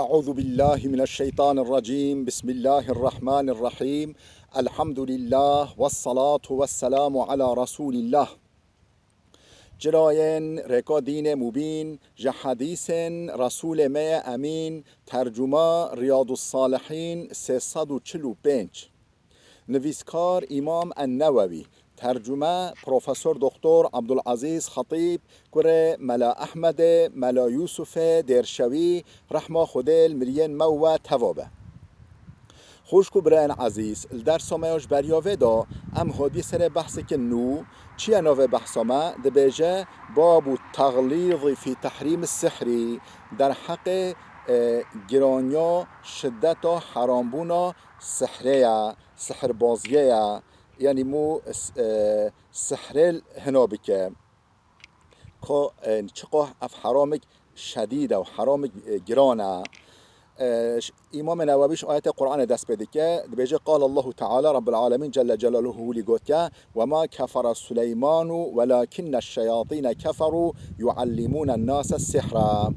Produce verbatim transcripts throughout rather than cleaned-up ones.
أعوذ بالله من الشيطان الرجيم. بسم الله الرحمن الرحيم. الحمد لله والصلاة والسلام على رسول الله. Cirayên rêka dînê mubîn, ji hedîsên Resûlê me yê Emîn, tercuma Riyadus Salihîn sê sed û çil û pênc. Nivîskar Îmam En-Newewî, tercume Profesor Doktor Abdulazîz Xetîb, kurê Mela Ehmedê, Mela Yûsufê Dêrşewî, rehma Xwedê li miriyên me û we teva be. Xwişk û birayên ezîz, li dersa me ya ji beriya vê de em hatiye serê behsekî nû. Çi ye navê behsa me? Dibêje, Babu teğlîzî fî tehrîmi sihrî, derheqê, e, giraniya, şideta, herambûna sihrê ye, sihirbaziyê ye. Yanî mû, e, sihrê hina bike. Ka, e, çiqa ev heramik şedîd e û heramik, e, giran e. E, ş-, Îmamê Newewî ji ayetê Qur'anê dest pê dike, dibêje, Qal Allahu Teala, Rabbul Alemîn Celle Celaluhu hûlî gotiye, Ve ma kefere Suleymanu welakinneş-şeyatîne keferu yuallimûnen nase sihra.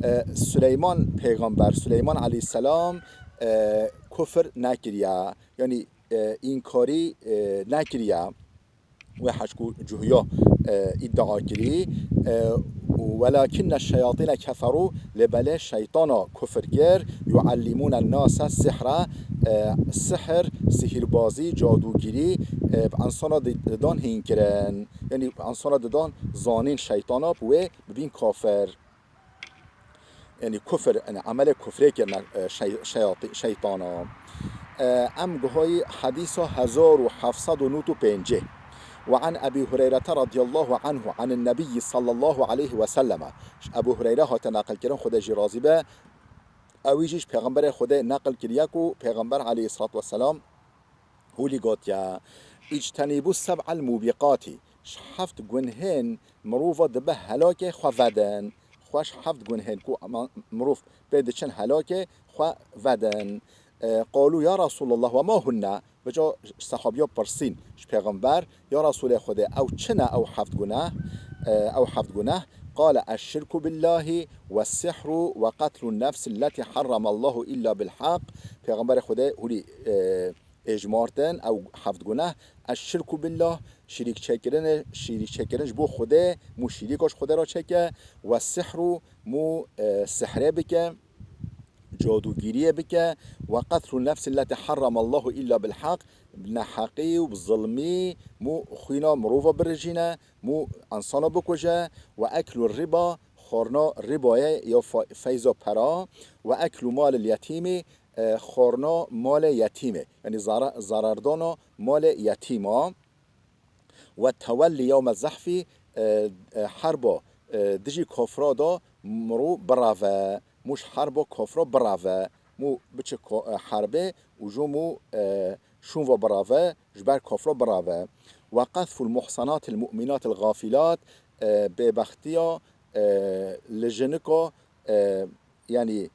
E, Suleyman pêxember, Suleyman aleyhisselam, e, kufr nekiriye. Yanî, e, înkarî, e, nekiriye. Wê heşk û cuhiya, e, îdia kirî. E, û welakinne şeyatîne keferû, lê belê şeytana kufir kir, yuallimûne nase sihra, e, sihir, sihîrbazî, cadûgirî, e, bi insana di-, didan hîn kirin. Yanî bi insana didan zanîn şeytana bi wê bibîn kafir. Yanî kufir, yanî emelê kufrê kirine, e, şey-, şeyatî-, şeytana. E, em guhayî hedîsa hezar û heft sed û nod û pêncî. Ve an Ebî Hureyrete radiyallahu anhu anin Nebiyyi sallallahu aleyhi ve selleme. Ji Ebû Hureyre hate neqil kirin, Xwedê jî razî be. Ewî jî ji Pêxemberê Xwedê neqil kiriye ku Pêxember aleyhissalatu vesselam hûlî gotiye, Îctenîbû seb'el mûbîqatî, ji heft gunhên mirova dibe helakê xwe vedin. Xwe ji heft gunhên ku ema-, mirov pê diçin helakê xwe vedin. E, qalû ya Resûlallah ve ma hunne? Vêca sehabiya pirsîn ji Pêxember, Ya Resûlê Xwedê, ew çi ne ew heft guneh? E, ew heft guneh? Qale eşşirku billahî ve sihru ve qetlun nefsi lletî harramallahu illa bil haq. Pêxemberê Xwedê hûlî, e, êjmartin, ew heft guneh, eşşirku billah, şirîkçêkirinê, şirîkçêkirin ji bo Xwedê, mû şirîka ji Xwedê re çêke, ve sihru, mû, e, sihrê bike, cadûgiriyê bike, ve qetlu nefsi lletî harramallahu illa bil haq, bi neheqî û bi zilmî, mû xwîna mirova birijîne, mû insana bikuje, ve eklu riba, xwarina ribayê ya fe-, feyza pera, ve eklu malil yetîmî, e, xwarina malê yetîmê, yanî zara-, zarardana malê yetîma. Ve tewellî yewme zehfî, e, e, herba, e, dijî kofra da mû bireve, mû ji herba kofra bireve, mû biçe ko-, e, herbê û jû mû, e, şûn ve bireve, ji ber kofra bireve. Ve qezful muhsenatil mu'minatil gafîlat, e, bêbextiya, e, li jinika, e, yanî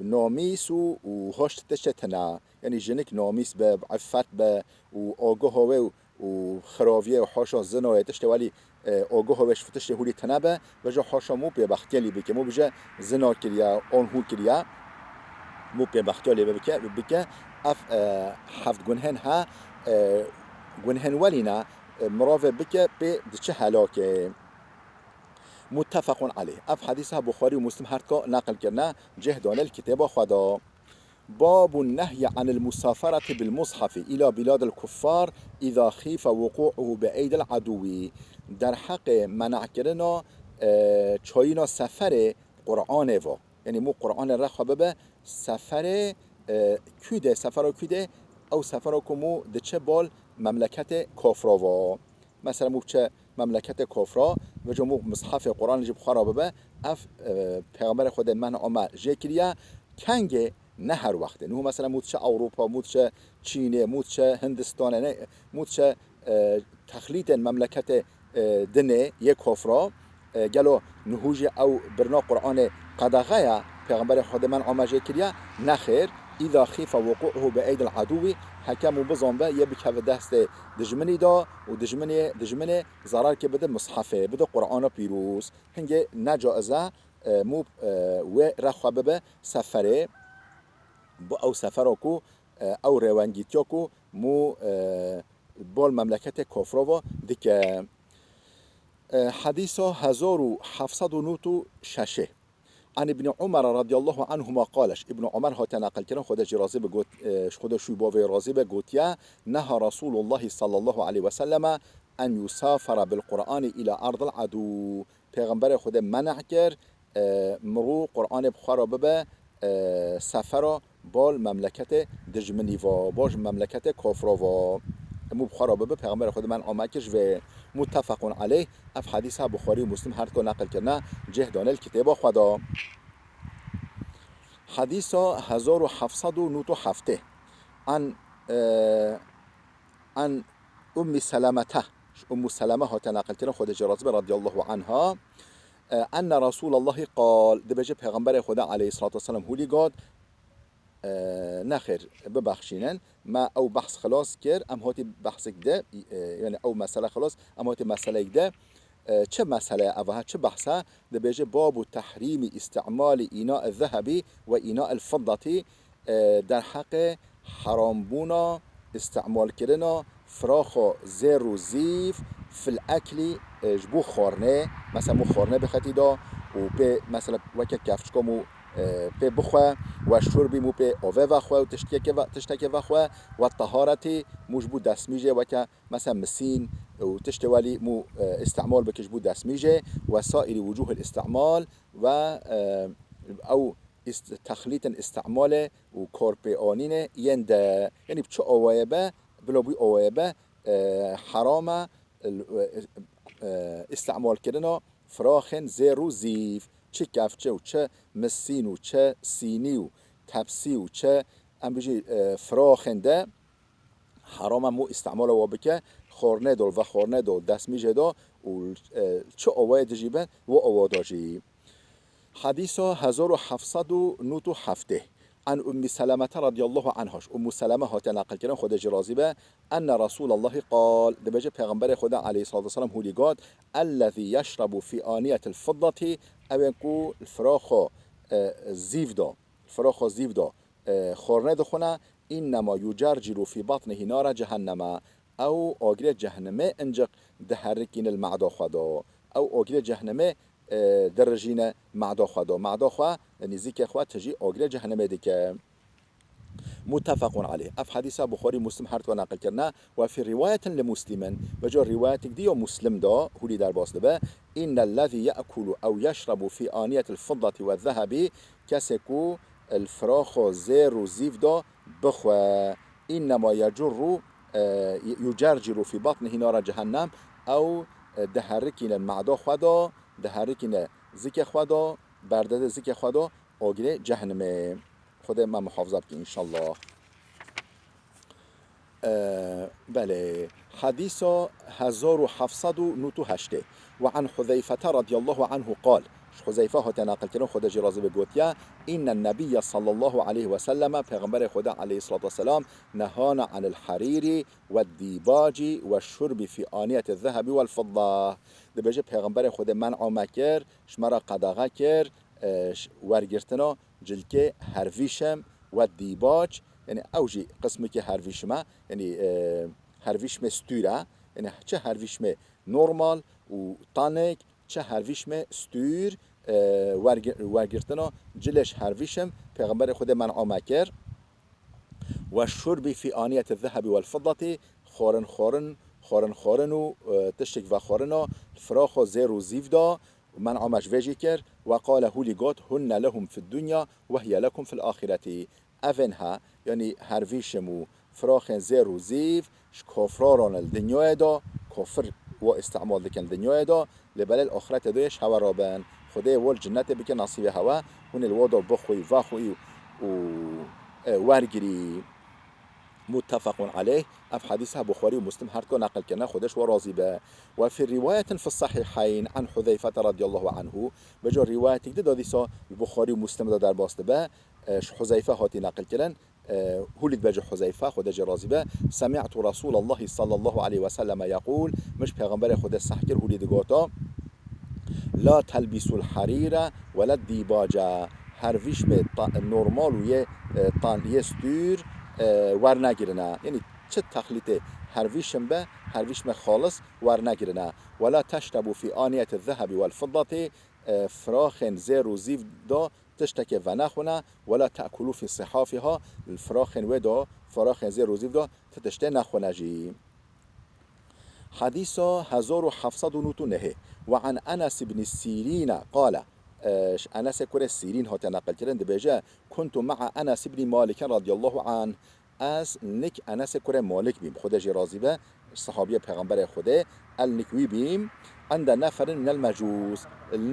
namîs û, û hoş tiştê tune. Yanî jinik namîs be, bi iffet be û agaha wê û, û xiraviyê û haşa zina yê tiştê welî, e, agaha wê ji tiştê hûlî tune be, vêca haşa mû pêbextiyê lî bike. Mû bije zina kiriye, an hûn kiriye, mû pêbextiya lê bike, bike. Ev, e, heft gunhên he, e, gunhên welî ne, e, mirovê bike pê diçe helakê. Muttefequn aleyh. Ev hedîsa Buxarî û Muslim her ka neqil kirine, cih dane li kitêba xwe de. Babun nehyi anil musaferati bil mushafi ila biladil kuffar iza khife wuqu'uhu bi eydil aduwi. Derheqê menekirina, e, çayîna seferê Qur'anê va. Yanî mû Qur'anê re xwe bibe seferê, e, kû de, sefera kû de, ew sefera ku mû diçe bal memleketê kofra va. Mesela mû biçe memleketê kofra, vêca mû mishefê Qur'anê jî bi xwe re bibe, ev, e, Pêxemberê Xwedê men'a me jê kiriye, kengê ne her wextê. Niho mesela mû diçe Ewropa, mû diçe Çînê, mû diçe Hindistanê, ne, mû diçe, e, texlîtên memleketê, e, dinê yê kofra, e, gelo niho jî ew birina Qur'anê qedexe ye, Pêxemberê Xwedê men'a me jê kiriye? Nexêr, îza xîfe wuqu'uhu bi eydil aduwî, heke mû bizanbe yê bikeve destê dijminî de û dijminê, dijminê zararkê bide mishefê, bide Qur'ana pîroz. Hingê ne caiz e, e, mû, e, wê re xwe bibe seferê, bo ew sefero ku, e, ew rêwengîtiya ku mû, e, bal memleketê kofrova dike. E, hedîsa hezar û heft sed û nod û şeş. An Ibn Umar radiyallahu anhuma qale, ji Ibn Umar hate naqilkirin, Xwedê jî razî be, got, e, ji Xwedê şûy bavê razî be, gotiye, neha Resulullahi sallallahu aleyhi ve selleme en yusafara bil Qur'ani ila ardil adu. Pêxemberê Xwedê meneh kir, e, mirû Qur'anê bi xwe re bibe, e, sefera bal memleketê dijminî va, bal ji memleketê kofra va. Mû bi xwe re bibe, Pêxemberê Xwedê men'a me kir ji vê. Muttefequn aleyh, ev hedîsa Buxarî û Muslim her dika neqil kirine, cih dane li kitêba xwe de. Hedîsa hezar û heft sed û nod û heftê. An, e, an Ummi Selamete, ji Ummu Selame hate neqil kirin, Xwedê jê razî be, radiyallahu anha, e, enne Resûlallahi qal, dibêje Pêxemberê Xwedê aleyhissalatu vesselam hûlî got, e, nexêr, bibexşînin, me ew behs xilas kir, em hatî behsek de, e, yani ew mesele xilas, em hatî meseleyek de, e, çi mesele ye eva, çi behs e? Dibêje, babu tehrîmî îstimali îna zehebi ve îna el fiddetî, e, derheqê herambûna îstimalkirina firaxa zêr û zîv fil eklî, e, ji bo xwarinê, mesela mû xwarinê bixetî da û pê mesela weke kevçika mû, e, pê bixwe, we şurbî mû pê avê vexwe û tiştekê ve-, tiştekê vexwe, we teharetî mû ji bo destmîjê weke mesela misîn û tiştê welî mû, e, îstimal bike ji bo destmîjê, we saîrî wucuhil îstimal ve, e, ew îst-, texlîtin îstimalê û karpêanînê yên de, yanî bi çi awayê be, bila bû awayê be, e, heram e, e, îstimalkirina firaxên zêr û zîv, çi kevçe û çi misîn û çi sînî û tepsî û çi, em bijî, e, firaxên de heram e mû îstimala wa bike, xornê dol, vexornê dol, destmîjê do û, e, çi awayê dijî be, wa awa da jî. Hedîsa hezar û heft sed û nod û heftê. An Ummi Selamete radiyallahu anha, ji Ummu Selame hate neqil kirin, Xwedê jê razî be, enne Resûlallahi qal, dibêje Pêxemberê Xwedê aleyhissalatu vesselam hûlî got, ellezî yeşrebu fî aniyetil fiddetî, ew ên ku li firaxo, e, zîv da, firaxo zîv da, e, xornê dixwine, innema yucerciru fî batnihi nara cehenneme, ew agirê cehennemê inciq diherikîne li meda xwe de. Ew agirê cehennemê, e, dirijîne meda xwe de. Meda xwe, nîzîkê xwe tijî agirê cehennemê dike. Muttefequn aleyh. Ev hedîsa Buxarî Muslim her dika neqil kirine. Ve fî riwayetin li Muslimin. Ve ca riwayetek dî ya Muslim de hûlî derbas dibe. Innellezî ye'kulu ew yeşrebu fî aniyetil fiddeti ve zehebi. Kesê ku li firaxo zêr û zîv de bixwe. Înnema yecurru, e, yucerciru fî batnihi nara cehennem, ew, e, diherikîne meda xwe de, diherikîne zikê xwe de, berdede zikê xwe de, agirê cehennemê. Xwedê me muhafaza bike înşallah. E, belê, hedîsa hezar û heft sed û nod û heştê. Ve an Huzeyfete radiyallahu anhu qal, ji Huzeyfe hate neqil kirin, Xwedê jê razî be, gotiye, Înnen Nebiyye sallallahu aleyhi ve selleme, Pêxemberê Xwedê aleyhissalatu vesselam, nehana anil harîrî ve dîbacî ve şurbî fî aniyetê zehebî vel fidda. Dibêje, Pêxemberê Xwedê men'a me kir, ji me re qedaxe kir, e, ş-, wergirtina cilkê hervîşim ve dîbac, yanî ew jî qismekî hervîşim e, yanî, e, hervîşmê stûr e, yanî çi hervîşmê normal û tanik, çi hervîşmê stûr, e, wergi-, wergirtina cilê ji hervîşim, Pêxemberê Xwedê men'a me kir. Ve şurbî fî aniyeti zehebî wel fiddetî, xwarin xwarin, xwarin xwarin û, e, tiştek vexwarina, firaxo zêr û zîv da, men'a me ji vê jî kir, ve qale hûlî got, hunne lehum fid dunya ve hiye lekum fil axireti. Evên he, yanî hervîşim û firaxên zêr û zîv, ji kofraran li dinyayê de, kofir wa îstimal dikin li dinyayê de, lê belê li axretê de yê ji hewe rabin. Xwedê wol cinnetê bike nasîbê hewe, hûn ê li wa de bixwî, vexwî û, e, wergirî. Muttefequn aleyh. Ev hedîsa Buxarî û Muslim her dika neqil kirine, Xwedê ji wa razî be. Ve fî riwayetin fi sahiheyn an Huzeyfete radiyallahu anhu. Bi ca riwayetek di da dîsa li Buxarî û Muslim de derbas dibe, e, ji Huzeyfe hatî neqil kirin. E, hûlî dibe ji Huzeyfe, Xwedê jê razî be, Semî'tu Resûlallahi sallallahu aleyhi ve selleme yeqûl, min ji Pêxemberê Xwedê seh kir, hûlî digota, La telbisul harîre we le dîbace. Hervîşmê ta-, normal û yê, e, tan-, yê stûr, e, wernegirine. Yanî çi texlîtê hervîşm be, hervîşmê xalis wernegirine. Wela teşrebu fî aniyeti zehebi wel fiddatî, e, firaxên zêr û zîv da tiştekê venexwine, wela te'kulu fî sihafîha, li firaxên wê da, firaxên zêr û zîv da ti tiştê nexwine jî. Hedîsa hezar û heft sed û nod û nehê. Ve an Enes ibn Sîrîne qale, e, ji Enesê kurê Sîrîn hate neqilkirin, dibêje, kuntu ma'a Enes ibn Malikin radiyallahu anh, ez nik Enesê kurê Malik bîm, Xwedê jî razî be, sahabiyê Pêxemberê Xwedê, el nik wî bîm, ende neferin minel mecûs,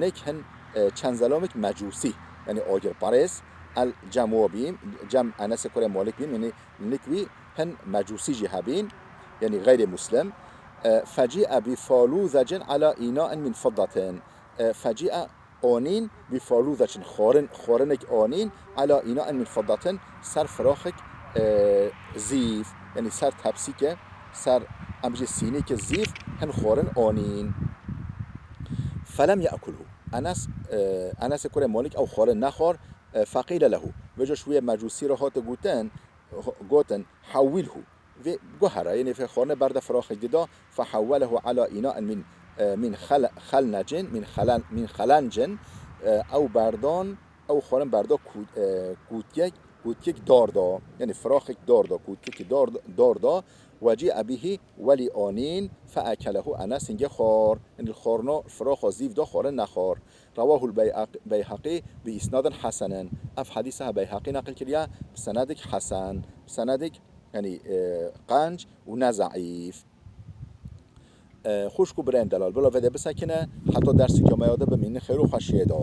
nik hin, e, çend zelamik mecûsî, yanî agirparêz, el cem wa bîm, cem Enesê kurê Malik bîm, yanî nik wî hin mecûsî jî hebîn, yanî xeyrê muslim. E, fecî'e bi falûzecin ala înain min fiddatin. E, fecî'e anîn bi falûzecin, xwarin, xwarinek anîn, ala înain min fiddatin, ser firaxek, e, zîv, yanî ser tepsîke, ser em jî sînîke zîv hin xwarin anîn. Felem ye'kulhu. Enes, e, Enesê kurê Malik ew xwarin nexwar, e, feqîle lehu. Vêca ji wê mecûsî re hate gotin, gotin, hewwilhu. Vê guhere, yanî vê xwarine berde firaxek dida, fehewwelehu ala înain min, e, min xel-, xelnecin, min xelen-, min xelencin, e, ew berdan, ew xwarin berda ku-, e, kûtiyek, kûtiyek dar da, yanî firaxek dar da, kûtiyekî dar, dar da, ve cî'e bihî welî anîn, fe'ekelehu Enes hingê xwar, yanî xwarina firaxa zîv da xwarin nexwar. Rewahul Beyhaq-, Beyhaqî bi îsnadin hesen. Ev hedîsa he Beyhaqî neqil kiriye bi senedek hesen, bi senedek, yanî, e, qenc û ne zeîf. E, xwişk û birayên delal, bila vê de bisekine, heta derseke me ya de bimînin xêr û xweşiyê de.